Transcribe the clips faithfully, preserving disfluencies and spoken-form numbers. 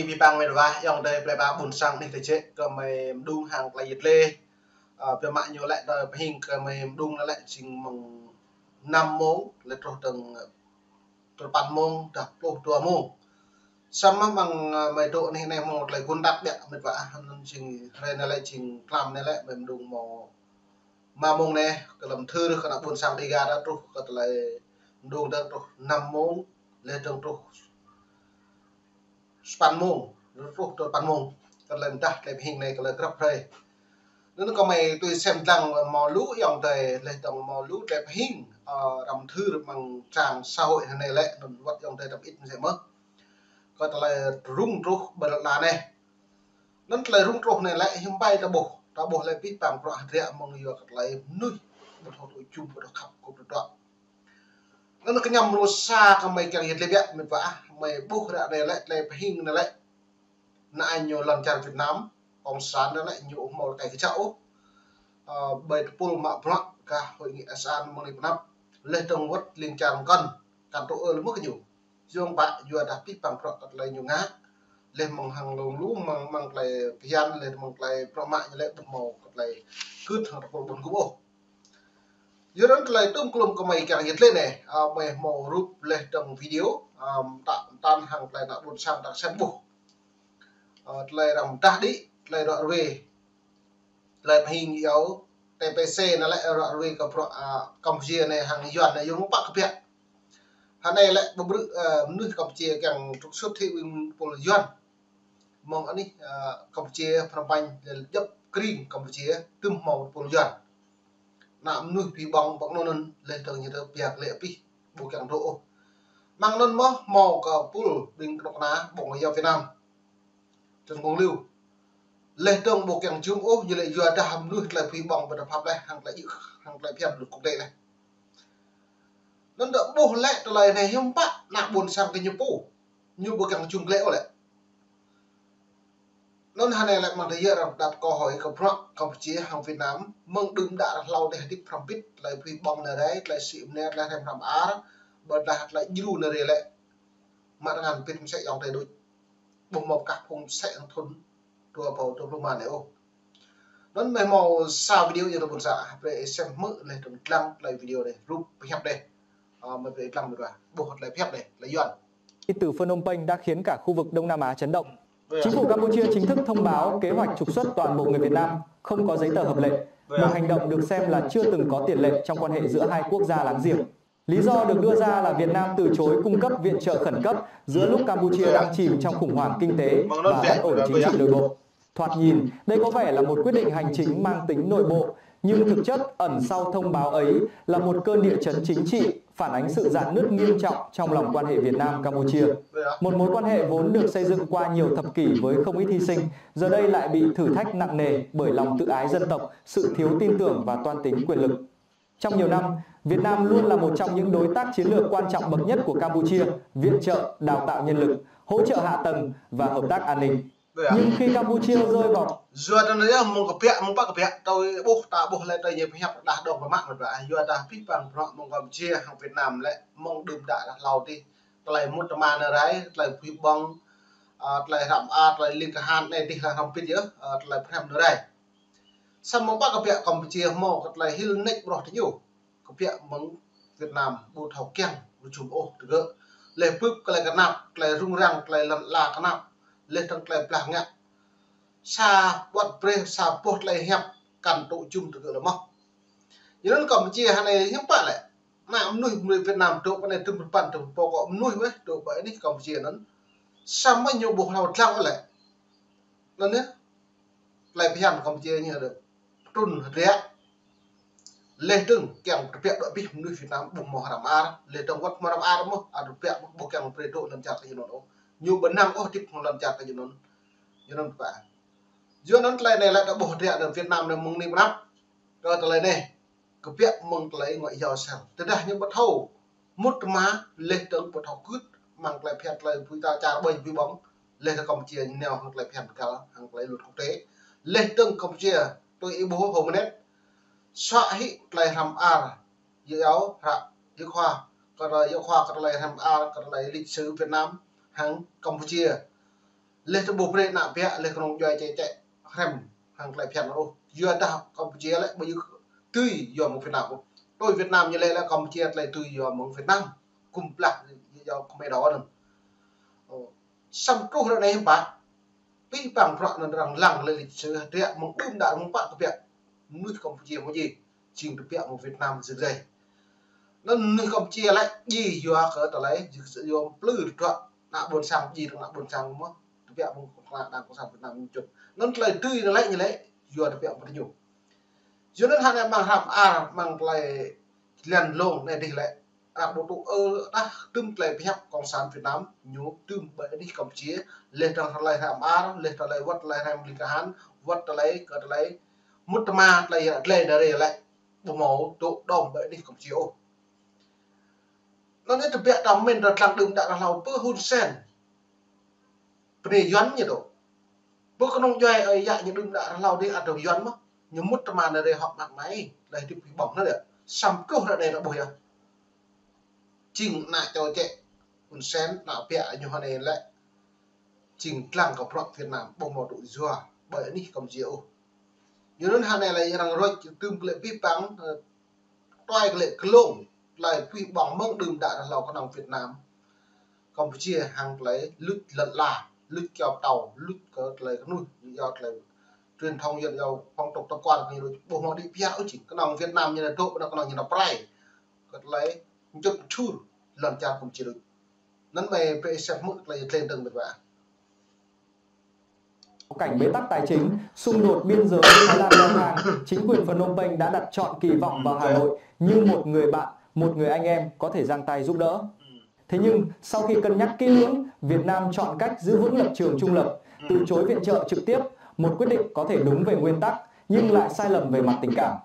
Ƀing mĕt wa ayŏng adơi plơi pla ƀôn sang anih tơčĕ, kơ mơi mơđung hăng tơlơi yit lĕ. Ơ, biă mă ñu lĕ tơlơi pơhing kơ mơi mơđung lĕ jing mơ̆ng năm mông lĕ truh tơ̆ng, ơ, tơpăn mông, dah pluh dua mông. Samơ̆ mơ̆ng, ơ, mơi dŏ anih anai mơ̆ng tơlơi gŭn đăp biă mĕt wa, anŭn jing hrơi anai lĕ jing tlam anai lĕ mơi mơđung mơ̆ng rơma mông anai, kơ lăm thư rơh kơ ană ƀôn sang Dega dah truh kơ tơlơi mơđung dơ̆ng truh năm mông, lĕ dơ̆ng truh sapăn mông, truh tơpăn mông. Kơ tơlơi mơdah tơlơi pơhing anai kơ tơlơi grăp hrơi. Anŭn kơ mơi tui sem lăng hmâo lu ayŏng adơi, lĕ dơ̆ng hmâo lu tơlơi pơhing, ơ, răm thư rơh mơ̆ng trang xã hội anai lĕ, anŭn wơ̆t ayŏng adơi tơm ĭt mơsĕ mơ̆n. Kơ tơlơi rŭng truh ƀơi lŏn anai. Anŭn tơlơi rŭng truh anai lĕ hiư̆m pă ta ƀuh, ta ƀuh lĕ pih pang prăk hơdră mơ̆ng yua kơ tơlơi mơnuih, ƀu thâo tŭ jum, ƀu thâo khăp kơ ƀu thâo tŭ. Anŭn kơ ñu mơnuih sa kơ mơi kiăng yit lĕ biă mĕt wa, mơi ƀuh ră anai lĕ tơlơi pơhing anai lĕ. Anai ñu lŏn čar Việt Nam, cộng sản anai lĕ ñu ƀu hmâo tơlơi kơčăp ôh. Ơ, ƀơi tơpul mă bruă kơ hội nghị asean mơ̆ng anai pơ anăp. Lĕ dơ̆ng wơ̆t ling čar mơkŏn, kăn tŭ ư lĕ mơ̆ kơ ñu. Yua pă yua dah pih pang prăk kơ tơlơi ñu ngă. Lĕ mơ̆ng hăng lông lu mơ̆ng, mơ̆ng tơlơi phiăn, lĕ mơ̆ng tơlơi prăk mă ñu lĕ ƀu hmâo kơ tơlơi kưt hăng tơpul ƀôn gŭm ôh. Yua anŭn tơlơi tŭm klum kơ mơi kiăng yit lĕ anai, ơ, mơi hmâo rup lĕ dơ̆ng video, ơ, mơtă mơtăn hăng tơlơi ană ƀôn sang ta sem ƀuh. Ơ, tơlơi răm mơdah đĭ, tơlơi ră ruai. Tơlơi pơhing yua T P C anai lĕ ră ruai kơ prăk, ơ, Campuchia anai hăng Yuan anai yua mơ̆ng pă kơ biă. Hơnai lĕ ƀu brư̆, ơ, mơnuih Campuchia kiăng trục xuất ƀing tơpul Yuan. Mơ̆ng anih, ơ, Campuchia, Phnom Penh, lĕ djŏp kring Campuchia, tŭm hmâo tơpul Yuan. Ană mơnuih pih ƀơ̆ng ƀơ̆ng anŭn, lĕ dơ̆ng ñu tơ biă lĕ pih, ƀu kiăng dŏ ôh. Mơ̆ng anŭn mơ̆ hmâo kơ tơpul ƀing kơnuk kơna ƀơ̆ng yua Việt Nam. Trần Quang Lưu. Lĕ dơ̆ng ƀu kiăng jum ôh, ñu lĕ yua dah mơnuih tơlơi pih ƀơ̆ng ƀu tơpă lĕ, hăng tơlơi djik, hăng tơlơi phiăn luật quốc tế lĕ. Anŭn dŏ ƀuh lĕ tơlơi anai hiư̆m pă ană ƀôn sang kơ ñu pô. Ñu ƀu kiăng jum glĕ ôh lĕ. Anŭn hơnai lĕ mơ̆ng tơyơr răm đăp kơ hội kơ prăk Campuchia hăng Việt Nam, mơ̆ng đưm đă ră hlâo dêh hơdip hrăm pit, tơlơi pih ƀơ̆ng anai rai, tơlơi sĭ mơnĕ, tơlơi hrăm hrăm ar, ƀơ̆ dah tơlơi djru anai rai lĕ. Mă rơngan pit mơsĕ ayŏng adơi đôč. Ƀuh hmâo kah phung mơsĕ hăng thŭn dua rơbâo dua pluh rơma anai ôh. Anŭn mơi hmâo sa video yua tơ ƀôn sang, ƀrơi sem hmư̆ lĕ dơ̆ng lăng tơlơi video anai, rup pơhiăp anai. Ơ, mơi ƀrơi lăng mơi ƀrơi ƀuh tơlơi pơhiăp anai, tơlơi Yuan. Từ Phnom Penh đã khiến cả khu vực Đông Nam Á chấn động. Chính phủ Campuchia chính thức thông báo kế hoạch trục xuất toàn bộ người Việt Nam không có giấy tờ hợp lệ, một hành động được xem là chưa từng có tiền lệ trong quan hệ giữa hai quốc gia láng giềng. Lý do được đưa ra là Việt Nam từ chối cung cấp viện trợ khẩn cấp giữa lúc Campuchia đang chìm trong khủng hoảng kinh tế và bất ổn chính trị nội bộ. Thoạt nhìn, đây có vẻ là một quyết định hành chính mang tính nội bộ, nhưng thực chất ẩn sau thông báo ấy là một cơn địa chấn chính trị, phản ánh sự rạn nứt nghiêm trọng trong lòng quan hệ Việt Nam-Campuchia. Một mối quan hệ vốn được xây dựng qua nhiều thập kỷ với không ít hy sinh, giờ đây lại bị thử thách nặng nề bởi lòng tự ái dân tộc, sự thiếu tin tưởng và toan tính quyền lực. Trong nhiều năm, Việt Nam luôn là một trong những đối tác chiến lược quan trọng bậc nhất của Campuchia, viện trợ, đào tạo nhân lực, hỗ trợ hạ tầng và hợp tác an ninh. Nhưng khi Campuchia rơi vào Yua tơ anai yơh mơ̆ng kơ biă, mơ̆ng pă kơ biă, tơlơi ƀuh ta ƀuh lĕ tơlơi ñu pơhiăp dah dŏ pơmă mơ̆n ƀă, yua dah pih pang prăk mơ̆ng Campuchia hăng Việt Nam lĕ, mơ̆ng đưm đă ră hlâo dêh, tơlơi mŭt tơma anai rai, tơlơi pih ƀơ̆ng, ơ, tơlơi hrăm ar, tơlơi ling kơhan anai dêh lĕ hrăm pit yơh, ơ, tơlơi pơhrăm anai rai. Samơ̆ mơ̆ng pă kơ biă Campuchia hmâo kơ tơlơi hil nač ƀroh tơ ñu. Kơ biă mơ̆ng Việt Nam ƀu thâo kiăng, ƀu jum ôh tơ gơ̆. Lĕ bưp kơ tơlơi kơnap, tơlơi rŭng răng, tơlơi lŏn ala kơnap. Lĕ dơ̆ng tơlơi blah ngă. Sa ƀuăt brơi, sa boh tơlơi hiăp, kăn tŭ jum tơ gơ̆ lĕ mơ̆. Yua anŭn Campuchia hơnai hiư̆m pă lĕ. Ană mơnuih, mơnuih Việt Nam dŏ pơ anai tơm pơpăn, tơm pô kơ mơnuih weh, dŏ pơ anih Campuchia anŭn. Samơ̆ ñu ƀu hlâo dlăng lĕ. Anŭn yơh. Tơlơi phiăn Campuchia ñu dŏ trŭn hơdră. Lĕ dơ̆ng kiăng tơbiă dŏ abih mơnuih Việt Nam ƀu hmâo hrăm ar. Lĕ dơ̆ng wơ̆t hmâo hrăm ar mơ̆, a tơbiă mơ̆ ƀu kiăng brơi dŏ lŏn čar kơ ñu anŭn ôh. Ñu ƀu năng ôh hơdip hăng lŏn čar kơ ñu anŭn. Ñu anŭn pă. Yua anŭn tơlơi anai lĕ ta ƀuh hơdră dơ̆ng Việt Nam anai mơ̆ng anai pơ anăp. Kơ tơlơi anai. Kơ biă mơ̆ng tơlơi ngoại giao sang. Tơdah ñu ƀu thâo mŭt tơma, lĕ dơ̆ng ƀu thâo kưt, mơ̆ng tơlơi phiăn tơlơi pui ta čar ƀơi pui ƀơ̆ng, lĕ dơ̆ng Campuchia ñu nao hăng tơlơi phiăn kăl, hăng tơlơi luật quốc tế. Lĕ dơ̆ng Campuchia, tui ih ƀuh hơmơnet, suă hĭ tơlơi hrăm ar, yua yua, hră, yua khua, kơ tơlơi yua khua, kơ tơlơi hrăm ar, kơ tơlơi lịch sử Việt Nam, hăng Campuchia. Leh tơƀuh brơi ană ƀiă, leh kơnung djuai čĕ čĕ hrăm hăng tơlơi phiăn ôh. Yua dah Campuchia lĕ ƀu dưi tui yua mơ̆ng Việt Nam ôh. Tui Việt Nam ñu lĕ lĕ Campuchia tơlơi tui yua mơ̆ng Việt Nam. Kơkuh pơblah yua kơmơi đôč anŭn. Ơ, samơ̆ truh ră anai hiư̆m pă. Pih pang prăk anŭn arăng lăng lĕ lịch sử hơdră mơ̆ng đưm đă mơ̆ng pă kơ biă. Mơnuih Campuchia mơ̆ djai. Jing tơbiă mơ̆ng Việt Nam jing djai. Anŭn mơnuih Campuchia lĕ djai yua kơ tơlơi, yua plư tơdruă ană ƀôn sang djai, ană ƀôn sang mơ̆ tơbiă mơ̆ng kơnuk kơna đảng cộng sản Việt Nam ñu čut. Anŭn tơlơi tui anŭn lĕ ñu lĕ yua tơbiă mơ̆ng ñu. Yua anŭn hơnai mơ̆ng hră mơar, mơ̆ng tơlơi jơlan lông anai dih lĕ. Arăng ƀu tŭ ư đah tơm tơlơi pơhiăp cộng sản Việt Nam, ñu tơm ƀơi anih Campuchia, leh dơ̆ng tơlơi hră mơar, leh tơlơi wơ̆t tơlơi hrăm ling kahan, wơ̆t tơlơi kơ tơlơi mŭt tơma tơlơi yă tơlơi đa rê lĕ. Ƀu hmâo tŭ đom ƀơi anih Campuchia ôh. Anŭn yơh tơbiă ta mĭn ta lăng đưm đă ta hlâo pơ Hun Sen. Bơnai Yuan ñu tŭ. Pơ kơnung djuai ơi yă ñu đưm đă ta hlâo dih adơi Yuan mơ̆. Ñu mŭt tơma anai rê hŏk mă mai. Leh tip pih ƀong anŭn yơh. Samơ̆ truh ră anai ta ƀuh yơh. Jing ană čô čĕ. Hun Sen, ană ƀiă ñu hơnai lĕ. Jing lăng kơ prăk Việt Nam ƀu hmâo tŭ yua ƀơi anih Campuchia ôh. Yua anŭn hơnai lĕ arăng rŏč tơm tơlơi pih pang, ơ, tuai tơlơi glông, tơlơi pih ƀong mơ̆ng đưm đă ta hlâo kơnung Việt Nam. Campuchia hăng tơlơi luč lŏn ala, luč kiao pơtao, luč kơ tơlơi kơnuih, yua tơlơi truyền thông yua, yua phong tục tập quán kơ ñu ƀu hmâo đĭ pia ôh jing. Kơnung Việt Nam ñu nao dŏ, kơnung ñu nao prai. Kơ tơlơi čut čur lŏn čar Campuchia luč. Anŭn mơi pơsep mŭt tơlơi tlen tơng mĕt wa. Cảnh bế tắc tài chính, xung đột biên giới với Thái Lan leo thang, chính quyền Phnom Penh đã đặt trọn kỳ vọng vào Hà Nội như một người bạn, một người anh em có thể giang tay giúp đỡ. Thế nhưng, sau khi cân nhắc kỹ lưỡng, Việt Nam chọn cách giữ vững lập trường trung lập, từ chối viện trợ trực tiếp, một quyết định có thể đúng về nguyên tắc, nhưng lại sai lầm về mặt tình cảm.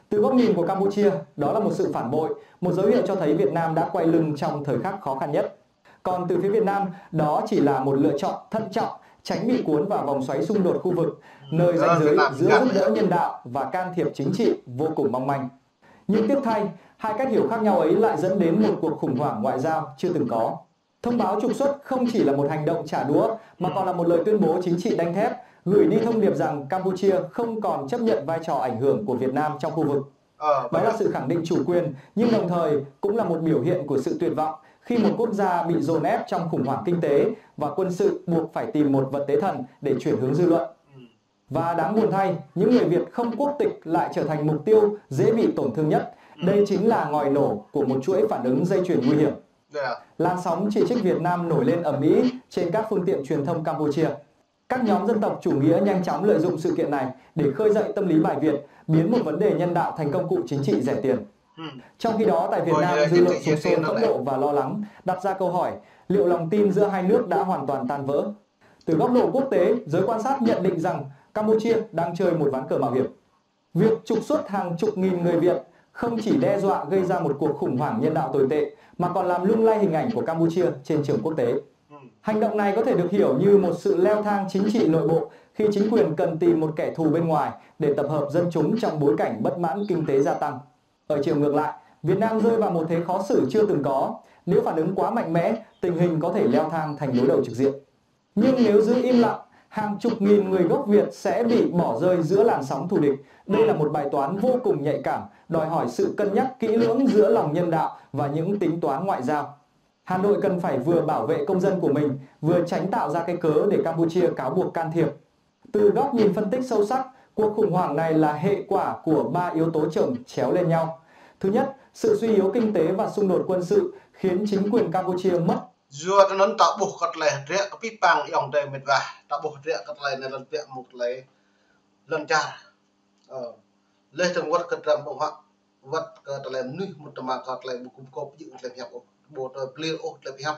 Từ góc nhìn của Campuchia, đó là một sự phản bội, một dấu hiệu cho thấy Việt Nam đã quay lưng trong thời khắc khó khăn nhất. Còn từ phía Việt Nam, đó chỉ là một lựa chọn thận trọng, tránh bị cuốn vào vòng xoáy xung đột khu vực, nơi ranh giới giữa giúp đỡ nhân đạo và can thiệp chính trị vô cùng mong manh. Nhưng tiếc thay, hai cách hiểu khác nhau ấy lại dẫn đến một cuộc khủng hoảng ngoại giao chưa từng có. Thông báo trục xuất không chỉ là một hành động trả đũa, mà còn là một lời tuyên bố chính trị đanh thép, gửi đi thông điệp rằng Campuchia không còn chấp nhận vai trò ảnh hưởng của Việt Nam trong khu vực. Đó là sự khẳng định chủ quyền, nhưng đồng thời cũng là một biểu hiện của sự tuyệt vọng khi một quốc gia bị dồn ép trong khủng hoảng kinh tế và quân sự buộc phải tìm một vật tế thần để chuyển hướng dư luận. Và đáng buồn thay, những người Việt không quốc tịch lại trở thành mục tiêu dễ bị tổn thương nhất. Đây chính là ngòi nổ của một chuỗi phản ứng dây chuyền nguy hiểm. Làn sóng chỉ trích Việt Nam nổi lên ầm ĩ trên các phương tiện truyền thông Campuchia. Các nhóm dân tộc chủ nghĩa nhanh chóng lợi dụng sự kiện này để khơi dậy tâm lý bài Việt, biến một vấn đề nhân đạo thành công cụ chính trị rẻ tiền. Trong khi đó, tại Việt Nam, dư luận sụp sôi phẫn nộ và lo lắng, đặt ra câu hỏi liệu lòng tin giữa hai nước đã hoàn toàn tan vỡ. Từ góc độ quốc tế, giới quan sát nhận định rằng Campuchia đang chơi một ván cờ mạo hiểm. Việc trục xuất hàng chục nghìn người Việt không chỉ đe dọa gây ra một cuộc khủng hoảng nhân đạo tồi tệ, mà còn làm lung lay hình ảnh của Campuchia trên trường quốc tế. Hành động này có thể được hiểu như một sự leo thang chính trị nội bộ khi chính quyền cần tìm một kẻ thù bên ngoài để tập hợp dân chúng trong bối cảnh bất mãn kinh tế gia tăng. Ở chiều ngược lại, Việt Nam rơi vào một thế khó xử chưa từng có. Nếu phản ứng quá mạnh mẽ, tình hình có thể leo thang thành đối đầu trực diện. Nhưng nếu giữ im lặng, hàng chục nghìn người gốc Việt sẽ bị bỏ rơi giữa làn sóng thù địch. Đây là một bài toán vô cùng nhạy cảm, đòi hỏi sự cân nhắc kỹ lưỡng giữa lòng nhân đạo và những tính toán ngoại giao. Hà Nội cần phải vừa bảo vệ công dân của mình, vừa tránh tạo ra cái cớ để Campuchia cáo buộc can thiệp. Từ góc nhìn phân tích sâu sắc, cuộc khủng hoảng này là hệ quả của ba yếu tố chồng chéo lên nhau. Thứ nhất, sự suy yếu kinh tế và xung đột quân sự khiến chính quyền Campuchia mất. Yua anŭn ta ƀuh kơ tơlơi hơdră kơ pih pang ayŏng adơi mĕt wa, ta ƀuh hơdră kơ tơlơi anai lŏn biă mơ̆ng tơlơi lŏn čar. Ơ, leh dơ̆ng wơ̆t kơ tơlơi ƀơ̆ng huă, wơ̆t kơ tơlơi mơnuih mŭt tơma kơ tơlơi ƀu gum gôp jing tơlơi pơhiăp ôh, ƀu tơlơi pơlir ôh tơlơi pơhiăp.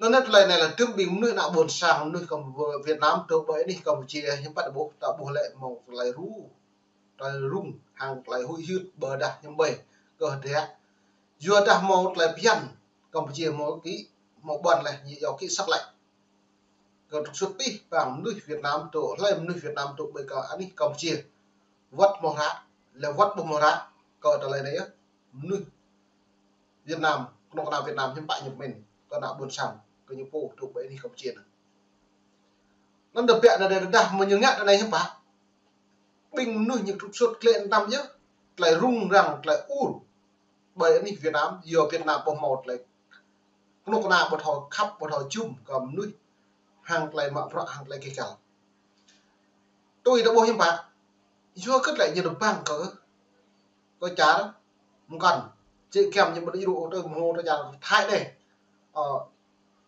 Anŭn yơh tơlơi anai lĕ tơm ƀing mơnuih ană ƀôn sang mơnuih Kam-, Việt Nam dŏ ƀơi anih Campuchia hiư̆m pă ta ƀuh, ta ƀuh lĕ mơ̆ng tơlơi ru, tơlơi rŭng, hăng tơlơi huĭ hyưt ƀôdah hiư̆m ƀơi kơ hơdră. Yua dah hmâo tơlơi phiăn, Campuchia hmâo kĭ, hmâo ƀuăn leh, ñu yua kĭ săk lĕ. Kơ trục xuất pih pang mơnuih Việt Nam dŏ, hlơi mơnuih Việt Nam dŏ ƀơi kơ anih Campuchia. Wơ̆t hmâo hră, lĕ wơ̆t ƀu hmâo hră, kơ tơlơi anai yơh. Mơnuih Việt Nam, kơnuk kơna Việt Nam hiư̆m pă ñu pơmĭn, kơ ană ƀôn sang, kơ ñu pô dŏ ƀơi anih Campuchia anai. Anŭn tơbiă anai tơdah mơ̆ ñu ngă tơ anai hiư̆m pă. Ƀing mơnuih ñu trục xuất klĕ năm yơh. Tơlơi rŭng răng, tơlơi ur. Ƀơi anih Việt Nam, yua Việt Nam ƀu hmâo tơlơi kơnuk kơna ƀu thâo khăp, ƀu thâo jum kơ mơnuih. Hăng tơlơi mă bruă, hăng tơlơi kơkăl. Tui ta ƀuh hiư̆m pă. Yua kơ tơlơi ñu tơbang kơ, kơ čar mơkăn. Čĕ kiăm ñu ƀu djru ôh tơ mơ̆ tơ čar Thái đeh. Ơ,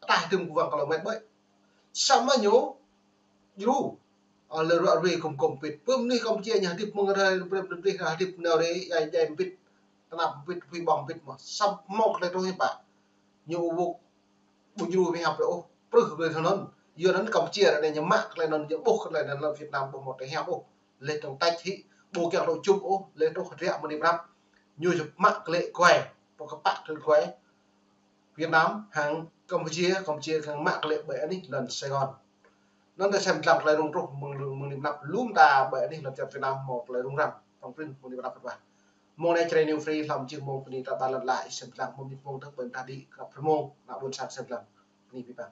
ataih tơm kơwang kơ lŏ met ƀơi. Samơ̆ ñu djru. Ơ, lĕ ruă ruê kŭm kŭm pit. Pơm anih Campuchia ñu hơdip mơ̆ng rai, rai, rai, rai, hơdip nao rai, jai, jai pit. Tơnap pit, phi ƀong pit mơ̆. Samơ̆ hmâo tơlơi truh hiư̆m pă. Ñu ƀu ƀu djru pơhiăp ôh, prưh brơi tơnŭn. Yua anŭn Campuchia ră anai ñu mă tơlơi anŭn, ñu ƀuh tơlơi anŭn lăm Việt Nam ƀu hmâo tơlơi hiăp ôh. Lĕ tơ̆ng tač hĭ, ƀu kiăng tơlơi jum ôh, lĕ truh hơdră mơ̆ng anai mơnăp. Ñu mă tơlơi kuai, pơkơpă tơlơi kuai. Việt Nam hăng Campuchia, Campuchia kiăng mă tơlơi ƀơi anih lŏn Sài Gòn. Anŭn ta sem lăng tơlơi rŭng truh mơ̆ng, mơ̆ng anai mơnăp lŏm ta ƀơi anih lŏn čar Việt Nam hmâo tơlơi rŭng răng. Tong prin mơ̆ng anai mơnăp kơtwa. Mông anai Jrai New Free hlăm čih mông pơni ta ƀar lŏn la ih sem lăng mông anai mông tơ̆ ƀơi ta đĭ krăp mông, ană ƀôn sang sem lăng. Pơni pơpă.